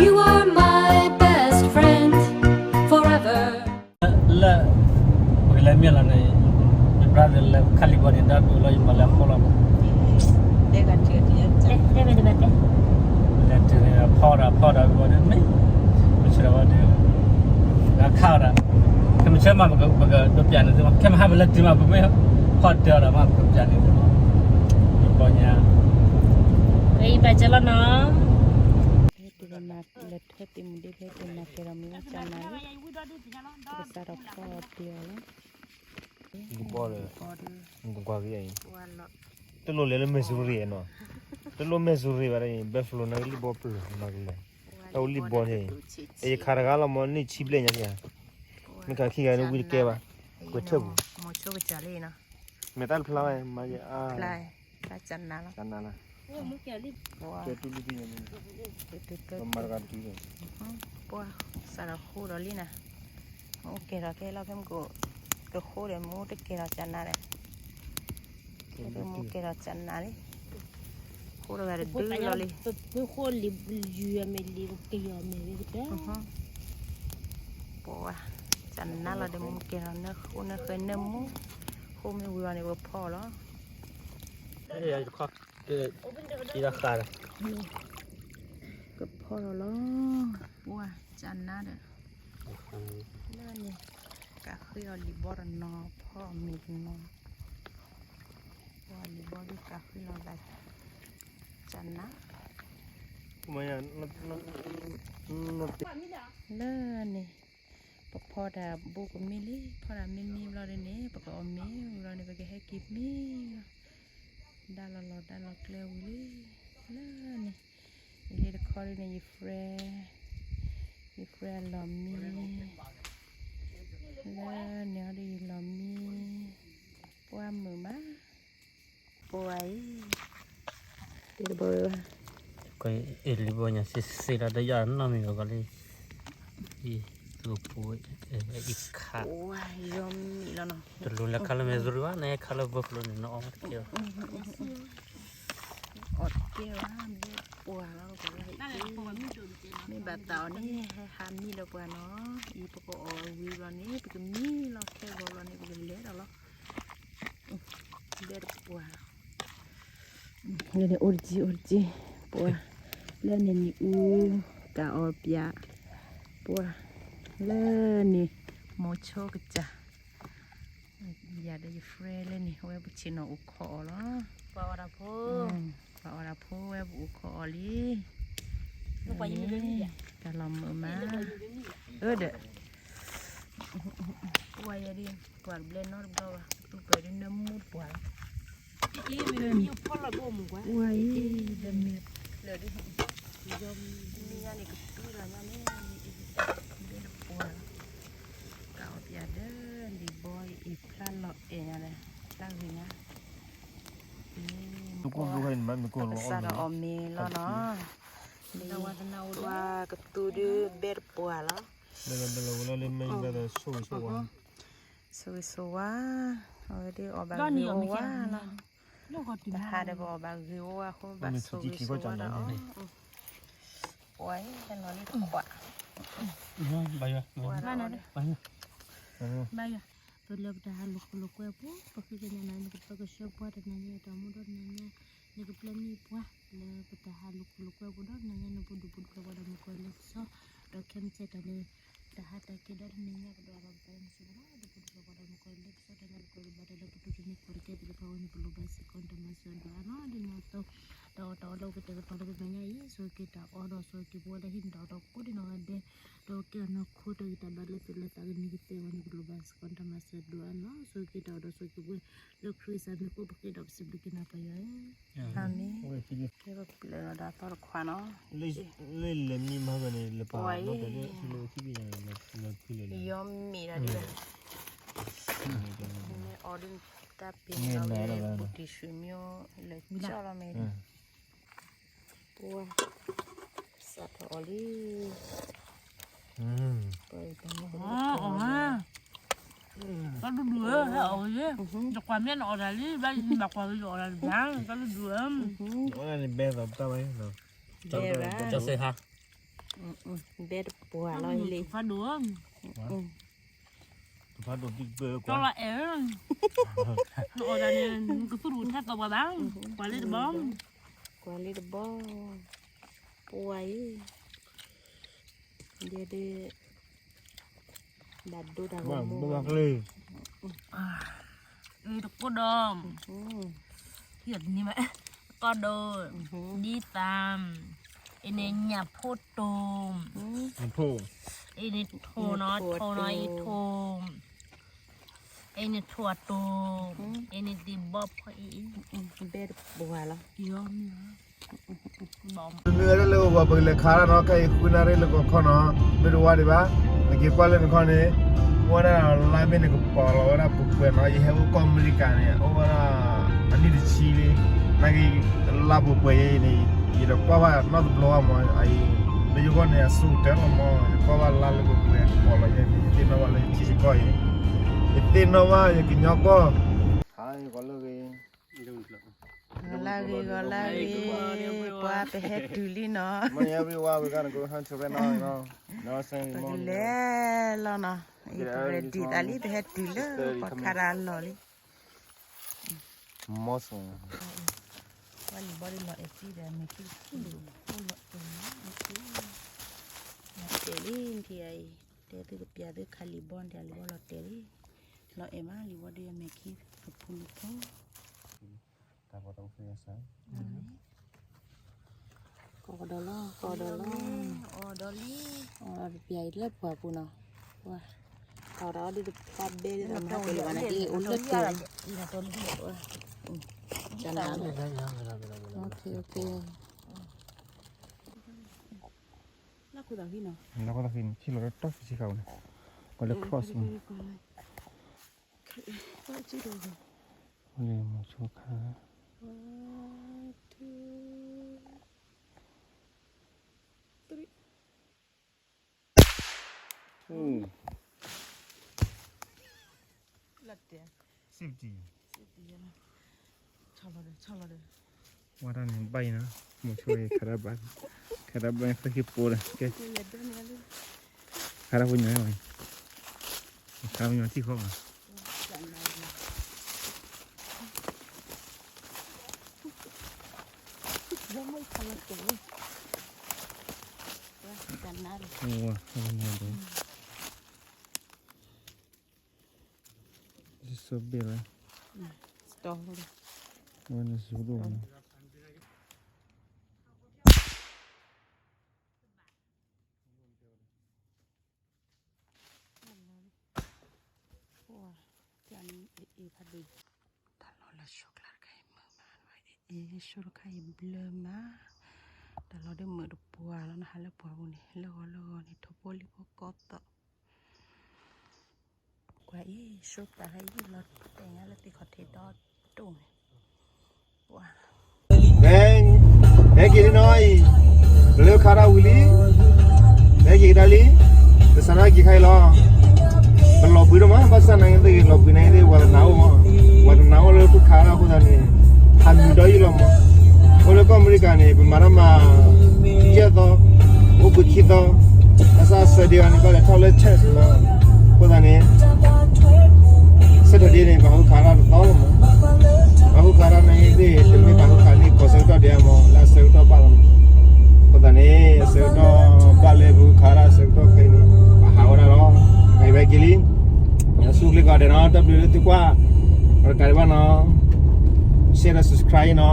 You are my best friend forever. လၢ ပကလဲၤမ့ၢ်လီၤန့ၣ် ယ brother လၢခါလံၤဘီန့ၣ် ဒီဒူၣ်လီၤ ယမၤလၢအဃိလီၤ. တဲဂၤတဲတဲ တဲမ့ၢ်တဘၣ်တဲ လဲၤတုၤန့ၣ် ဖီဒီး ဖီဒီးဝံၤဘီန့ၣ် မ့ၢ် မဆၢဒီးဝဲဒၣ် အခါဒီး ခဲမုၢ်ဆ့ၣ်မး ပက ပကဒိးပျးန့ၢ်သုမး ခဲမုၢ်ဟါမးလၢတုၤမး ပမ့ၢ်ဖီတၢၤဒီးမး ပကပျးန့ၢ်သုမး ယပီညါ ဝဲအံၤဘၣ်ကလီၤနီၤ လဲၤထွဲသ့ၣ်မုၢ်ဒ့ဖဲသ့ၣ်မၤကဲၤဒီးမ့ၢ်ဝဲကၢ်နၤလံ ပကစးထီၣ်ဖီအီၤတ့ၢ်အီၤလီၤ ကဘီဒီး ကကွၢ်က့ၤအံၤ တလိၣ်လဲၤလၢ Missouri နီၤ တလိၣ် Missouri ဘၣ်ဒီး Buffalo န့ၣ်လံၣ်ဘီပျၢၤမၤကလဲၤ တၢ်အိၣ်လံၣ်ဘီန့ၣ် အဲယခးတဂၤလီၤမ့ၢ်န့ၢ်ဆံဘျဲၣ်ညါဖဲ မ့ၢ်ခးခံဂၤန့ၣ်ဝံတကဲဘၣ် ကွဲးထၢၣ်ပူၤ မ့ၢ်တၢ်တဖျါဝဲ မၤယအါ ဖျါ ကၢ်နၤလီၤ ကၢ်နၤလီၤ ကဲတူၢ်လုၢ်သ့ၣ်ညါန့ၣ် ပမၤတဂၤတကလုာ် ပှၤ စးထီၣ်ဃိဒီးလံနၤ မ့ၢ်အိၣ်ကဲထီၣ်ကဲလီၤဖဲမ့ၢ်က ကဃိဒီးမ့ၢ်အိၣ်တကဲထီၣ်ကၢ်နၤဒီး မ့ၢ်အိၣ်ကဲထီၣ်ကၢ်နၤလံ ဃိတဂၤတဒုလီၤလံ ပဃိလံ ယူၤအမဲာ်လံ ပကယီၤအမဲာ်လံကတၢၢ် ပှၤ ကၢ်နၤလီၤဒီး မ့ၢ်ကဲထီၣ်နၢဃိနၢဃဲနၢမူ ဃိမ့ၢ်ဝံၤအီၤန့ၣ် ပဖီအီၤလီၤ ကဖီထီၣ်လီၤ ပှၤ ကၢ်နၤဒီး လၢန့ၣ် ကးဃ့အီၤလံာ်ဘီတနီၤ ဖီအီၤမ့ၤတနီၤ ပှၤလံာ်ဘီဒုးကးဃ့လီၤသး ကၢ်နၤ လၢန့ၣ် ပဖီတၢ်ဘိကမ့ၢ်လံ ဖီတၢ်မ့ၢ်မ့ၢ်ဘျီဒ်န့ၣ် ပကအီၣ်မ့ၤဝံၤလီၤန့ၣ် ပကဟဲက့ၤမ့ၢ်လီၤ ဒါလီၤလီၤဒါလီၤကျဲဝံၤလံ လၢန့ၣ် ယလ့တခီဒ်န့ၣ် ယ friend ယ friend အလီၢ်မံ လၢန့ၣ်အီၤဒ်ယလီၢ်မံ ပှၤမုာ်မး ပှၤအံၤ တဘီဝဲ ကဲအ့ၣ်လံဘီညါစ့စ့လီၤ တယၢ်နီတမံၤဘၣ်ကီးလံ အံၤ သူၣ်ဖိ အံၤခး ယီမံၤလီၤနီၤ တလူၤလဲၤခးလၢ Missouri ဘၣ် နဟဲခးလၢ Buffalo န့ၣ် နအီၣ်တကဲဘၣ် အီၣ်တကဲဘၣ် ဘဲပှၤလီၤ မ့ၢ်ဘၣ်သးအီၤန့ၣ် ဟဲဟးမံလၢပှၤနီၤ အံၤပကအီၣ်ဝံၤဘျီန့ၣ် ပကမံလီၤခဲဂီၤဘျီန့ၣ် ပကလဲၤဒီးလီၤ ဘဲတပှၢ်လီၤ လၢန့ၣ်အိၣ်တကံ အိၣ်တကံ ပှၤ လၢန့ၣ်နံၣ်အူ ကးအီၣ်ပၠး ပှၤ လၢန့ၣ် မိၤဆိကစၢ် ယၤဒီးယ friend လၢန့ၣ် အဝဲပဆ့ၣ်နီၤအိၣ်ခိးအီၤလီၤ ပှၤအီၣ်တၢ်ဖိ ပှၤအီၣ်တၢ်ဖိဝဲပအိၣ်ခိးအီၤလံ တၢ်လီၤမုာ်မး အၢဒီး ပှၤယဲဒ် ပှၤတဘျဲနီတဘျီဘၣ် သူပၢၤဒ်နၢမူတပှၢ်လီၤ ပှၤအံၤ တမ့ၢ်လၢဒ် မ့ၢ်ညါန့ၣ်ကပံလီၤညါန့ၣ် မ့ၢ်တပှၢ်လီၤ ကးအီၣ်ပၠးဒီး လံာ်ဘီအံၤဖျါလီၤအဲၣ်ညါဒီး ဖျါဂ့ၤညါ ပကစးထီၣ်အီၣ်မ့ၤလီၤနီၤ ပှၤကသူဒုးဘဲတပှၢ်လီၤ ဆိၣ်ဂ့ၤဆိၣ်ဝါ အဝဲဒ်အီၣ်ဘၣ်ဂ့ၤဝါဝါလီၤ တဟါဒီးပအီၣ်ဘၣ်ဂ့ၤဝါဝါအဃိ ဘၣ်ဆိၣ်ဂ့ၤဆိၣ်ဝါဒီးအီၣ် ပှၤအံၤဟဲလီၤလံခွး ပှၤလီၤ ပလၢပတၢ်ဟးလိာ်ခိၣ်လိာ်ကွဲပူၤ ပဃ့ကညးနၤ နကပၢကဆှၢပှၤတနၤညါ တၢ်မူဒီတနၤညါ နကပျဲမ့ၢ်ပှၤ လၢပတၢ်ဟးလိာ်ခိၣ်လိာ်ကွဲပူၤဒီး နၤညါနပူၤဒုၣ်ပူၤတဖျၢၣ်ပှၤဒီးမုၣ်ကီၤလံၢ်ကစီဒီး ခဲမုၢ်ဆ့ၣ်တၢ်လၢ တၢ်ဟးတၢ်က့ၤဒီးတနံၤညါကဒီး ပပၢ်မုၣ်ကီၤလံၢ်ကစီတၢ်ညါ ပကီၤလံၢ်ဘၣ်တၢ်လၢပတူၢ်တနံၤကိးတကဲ တလၢပှၤဝဲန့ၣ်ပလိၣ်ဘၣ်စ့ၢ်ကီးတၢ်မၤစၢၤဒိၣ်အါနီၤ ဒ်န့ၣ်အသိး တၢ်အီၣ်တၢ်အီလၢပကတဲာ်ကတီၤလၢပမဲာ်ညါအံၤ ဆိၣ်ဂ့ၤက့ၤတၢ်အီၣ်ဒီးဆိၣ်ဂ့ၤက့ၤပဝဲဒၣ်ဟံၣ်န့ၣ်တၢ်အီၣ်တၢ်အီကိးဒ်နီၢ်ဂၤဒဲး ဒီးကဲအနီၢ်ခိတၢ်ဂံၢ်တၢ်ဘါလၢသူၣ်လၢသးကန့ၢ်ကသဲဝဲန့ၣ် ပလိၣ်ဘၣ်စ့ၢ်ကီးတၢ်မၤစၢၤဒိၣ်အါနီၤ ဆိၣ်ဂ့ၤက့ၤတၢ်အီၣ်ဒီးဆိၣ်ဂ့ၤက့ၤပဝဲ လၢခရံာ်စၢ်မံၤအဃိ ပဃ့ဒီးပစံးဘျုးက့ၤနၤပၢ်ယွၤဧၢ အၤမ့ၣ် ကဲပပျဲၢ်လီၤဒီးအသီတခွးနီၤ လၢလဲၤမံမၤဂ့ၤန့ၣ် လၢပှၤလၢပှၤလၢထံလၢထံပညာလၢဖုလၢလၢ ယီမ့ၢ်ဒၣ်ဒ် မ့ၢ်အီၤဒ်တၢ်ပ့ၤနီၣ်ဝဲ ဘူးတံၢ်ဆူမ့ၢ် လၢကၠီလီၤမ့ၢ် ပှၤ စးထီၣ်အီၤလံ အီၣ်ဟါ တၢ်ဒူၣ်ဒူၣ်ဧၢ ဟဲအီၣ်ဝဲ ယကွၢ်မ့ၢ်နအီၣ်တၢ်လံ ဘၣ်ယဘၣ်ကွၢ်က့ၤယအီၣ်တၢ်လံ တၢ်ဒူၣ်ဒူၣ်ဧၢ အီၣ်န့ၣ်ဘဲသိးပတၢ်ဝဲ ကၠီစ့ဟါ ဘဲတပှၢ်လီၤလံ, ဖးဒိၣ်, ဖးဒိၣ်ဘံၣ်ဘၢကွၢ်လီၤအဲၣ်, နအီၣ်တၢ်န့ၣ် နကသူၣ်ဒိၣ်ထဲသိးပှၤဘၣ်, ကွၢ်လံတဘီ, ကွၢ်လံတဘီ, ပှၤအံၤ, ဒဲဒဲ, ဘၣ်ဒိတၢ်ဂီၤမိၢ်မၤကလ့, အ့ၣ်တကိးဒီး, ဟံၣ်တနံၤမး, ကိးဒီး, ဒ်သး, အ့ၣ်န့ၣ်ညၣ်ဖိတိၤ, အ့ၣ်န့ၣ်ထိၣ်နီၤ ထိၣ်နီၤအံၤထိၣ်, အ့ၣ်န့ၣ်ထိၣ်အတိၤ, အ့ၣ်န့ၣ်ဒံးဘီဖီအံၤ, ဘဲတပှၢ်လီၤ. မ့ၢ်ဝဲဒၣ်လၢပပကလဲၤခးတၢ်နီၤ ခဲအံၤဃုနၣ်ရံၣ်လၢကီၢ်ခီနီၤ မ့ၢ်တဝါဒံးဘၣ်, နက့ၤကွၢ်လၢနခီန့ၣ်, ဝဲဒၣ်လါမ့ၢ်နကပီၤလီၤဝဲဒၣ်ပှဲၤပှဲၤနီၤ ယဟဲအိၣ်ကီၢ်အမဲရကၤန့ၣ် အိၣ်ဝဲဒၣ်အနံၣ်တဆံလံ, နာ်က့ လါပှဲၤပှဲၤအံၤန့ၣ် ယတကွၢ်ဘၣ်နီတဘျီဘၣ်မး အံၤ, လၢယဂီၢ်န့ၣ် အစူၢ်တဲလီၤမး ယကွၢ်ဘၣ်လါလၢပှဲၤပှဲၤကပီၤလီၤယဲန့ၣ် ယသ့ၣ်နီၣ်ဘၣ်လၢယထံယကီၢ်အံၤ, ယသ့ၣ်နီၣ်ဘၣ်ယကညီကီၢ်, ဟါ ယကီၢ်လၢဂ့ၤ ဂီၤလၢဂ့ၤ ဂီၤလၢဂ့ၤ, ပှၤပဟဲတုၤလံနီၤ, everyone, we gotta go hunt right now, you know, you know what I'm saying? ပကလဲၤလီၤနီၤ, ပကလဲၤဒံးသးလံ ပဟဲတုၤလၢပှၤခးတၢ်အလီၢ်လံ, မီၤစိၤ, ပှၤလံၤဘီဒ်လီၤအဲၣ်တံၢ်ဒီး မဲာ်ခံဖူလီၤအဲၣ်, လီၤတဲာ်လံ နထံၣ်အံၤ, တဲသုကပျးသုခးလံၤဘီန့ၣ် လံၤဘီလီၤတဲာ်လံ, လီၤအဲၣ်မး လံၤဘီဒ်အမဲာ်ခံကဖူလီၤဖိ ကိးဒီးလီၤ ကိးဒီးလီၤ, အီၣ်ဒီးလံ, အီၣ်ဒီးလံ, အီၣ်ဒီးပျဲအံၤလၢပှၢ်ပူၤနီၤ, ဝါ, အီၣ်ဒီးဒ်တပှၢ်ဘဲဒ်သိးမၤကလၢၤဘၣ်န့ၣ် အအိၣ်လၢတဲာ်, ကနၤ, okay, okay, လၢခိၣ်သးဃံနီၤ, လၢခိၣ်သးဃံန့ၣ် ထံၣ်လီၤတၢ်ဖံးဆံဃာ်အံၤန့ၣ်, ကီးလၢ cross န့ၣ်, လၢမိၤဆိခါ, one, two, three. လီၤတဲာ်, safety, safety, ဆီလီၤဒီး ဆီလီၤဒီး, ဝါတၢ်န့ၣ်ဘၣ်အံၤနီၤ, မိၤဆိအံၤ ခါတၢ်ဘၣ်, ခါတၢ်ဘၣ်အံၤဃ့ၢ်ဟံၣ်ပိဒီးကဲ, ခါတၢ်ဖိညီဝဲ, ခါတၢ်ဖိညီထံၣ်ဃီဘၣ် This is so big, right? Store. When is it open? တၢ်လီၢ်လၢဆိကျါတခါအံၤမုာ်မး, အ့ၣ် ဆိတခါအံၤဘျၢမး, တၢ်လီၢ်ဒ်မုာ်တပှၢ်လီၤ နဟးလၢပှၢ်ပူၤန့ၣ် လၢဂီၤလၢဂီၤန့ၣ် ထိၣ်ဖိလံၣ်ဖိကီသီၣ်, ကွၢ်အံၤ ဆိပာ်ဟဲယံာ်လီၤတဲာ်ညါလၢသ့ၣ်ခီၣ်ထံးဒီဒိၣ်န့ၣ် ဘဲ, ဟဲက့ၤလံနီၤအံၤ, ပလၢခါထီၣ်ဝံၤလံ, ဟဲက့ၤကဒါလံ, ပစးထီၣ်က့ၤခါအံၤလီၤ, ပလီၤဘှံးဒိၣ်မး ဘၣ်ဆၣ်နာ်က့သ့ၣ်ဂ့ၤ လီၤဘှံးနာ်က့သ့ၣ် ပှၤတနာ်အိၣ်မး, ပှၤတနာ်အိၣ်လၢပခါထီၣ်အဃိသတးန့ၣ်, ဟးမုာ်ဒီးယံာ်လီၤမး, အိၣ်လၢကီၢ်အမဲရကၤန့ၣ် ပမၤတၢ်မၤ ယဲၢ်သီ, အိၣ်ဘှံးခံသီ, ဘၣ်ဆၣ် Saturday အံၤန့ၣ် ဘၣ်လဲၤထီၣ်လၢ church မး, အဃိသတးန့ၣ် Saturday န့ၣ် ပှၤဟူခးတၢ်တသီလီၤမး, ပှၤဟူခးတၢ်နာ်က့သ့ၣ် တမ့ၢ်ပှၤဟူခးလံ ကိးဆၢကတီၢ်ဒံးမး လၢအဆၢကတီၢ်ဘၣ်လီၤမး, အဃိသတးန့ၣ် အဆၢကတီၢ်ဘၣ်လၢပဟူခးတၢ်အဆၢကတီၢ်ခဲအံၤန့ၣ် ပဟးဝဲဒၣ်လီၤ, ပဟဲက့ၤလံ, ယဆူၣ်ချ့ကီးဒဲးနီၤ တၢ်ဘျုးလၢသုကွၢ်, ပတကးဒံးဘၣ်နီၤ, share ဒီး subscribe နီၤ.